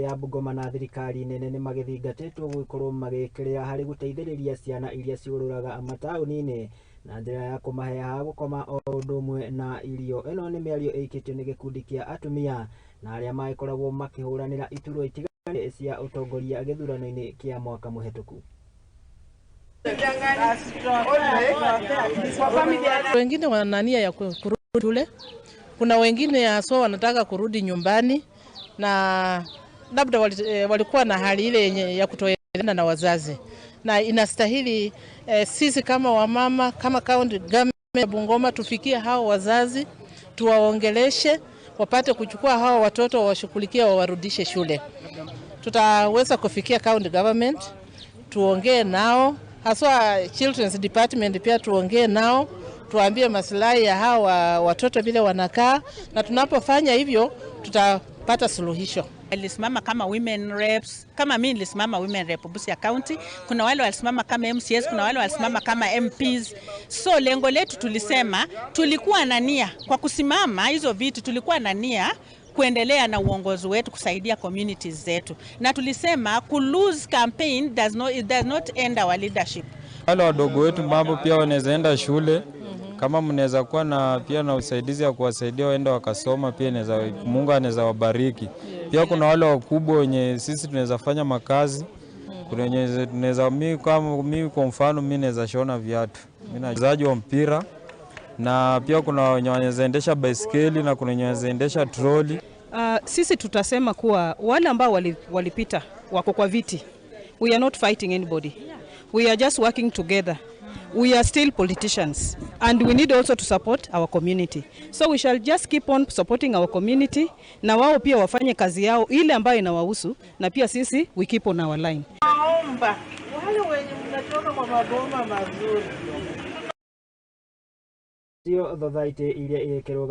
Ya Bungoma na thirikari nene nĩ magĩthingatĩtwo gũgĩkorwo magĩkĩrĩra harĩ gũteithĩrĩria ciana iria ciũrũraga mataũni-inĩ na njĩra ya kũmahe ha gũkoma o ũndũ ũmwe na irio. Ĩno nĩ mĩario ĩikĩtio nĩ gĩkundi kĩa atumia na arĩa magĩkoragwo makĩhũranĩra iturwa itiganĩte cia ũtongoria gĩthurano-inĩ kĩa mwaka mũhetũku. Wengine wana nia ya kurudi shule, kuna wengine haswa wanataka kurudi nyumbani na labda walikuwa na hali ile yenye ya kutoelewana na wazazi, na inastahili sisi kama wamama, kama county government ya Bungoma, tufikie hao wazazi, tuwaongeleshe wapate kuchukua hao watoto wawashughulikie, wawarudishe shule. Tutaweza kufikia county government tuongee nao, haswa children's department pia tuongee nao, tuambie maslahi ya hawa watoto vile wanakaa, na tunapofanya hivyo tutapata suluhisho. Nilisimama kama women reps, kama mimi nilisimama women rep Busia County. Kuna wale walisimama kama MCAs, kuna wale walisimama kama MPs. So lengo letu tulisema, tulikuwa na nia kwa kusimama hizo vitu, tulikuwa na nia kuendelea na uongozi wetu kusaidia communities zetu, na tulisema ku lose campaign does not, it does not end our leadership. Wale wadogo wetu mambo pia wanaweza enda shule, kama mnaweza kuwa na pia na usaidizi ya kuwasaidia waende wakasoma pia inaweza, Mungu anaweza wabariki. Pia kuna wale wakubwa wenye sisi tunaweza fanya makazi, kuna wenye tunaweza, mimi kama mimi kwa mfano mimi naweza shona viatu, mimi mchezaji wa mpira, na pia kuna wenye wanaweza endesha baiskeli na kuna wenye wanaweza endesha troli. Sisi tutasema kuwa wale ambao walipita wako kwa viti. We are not fighting anybody. We are just working together. We are still politicians and we need also to support our community. So we shall just keep on supporting our community na wao pia wafanye kazi yao ile ambayo inawahusu na pia sisi we keep on our line. Naomba wale wenye mnatoka kwa maboma mazuri Cio thothaitĩ iria ĩkĩrũgama.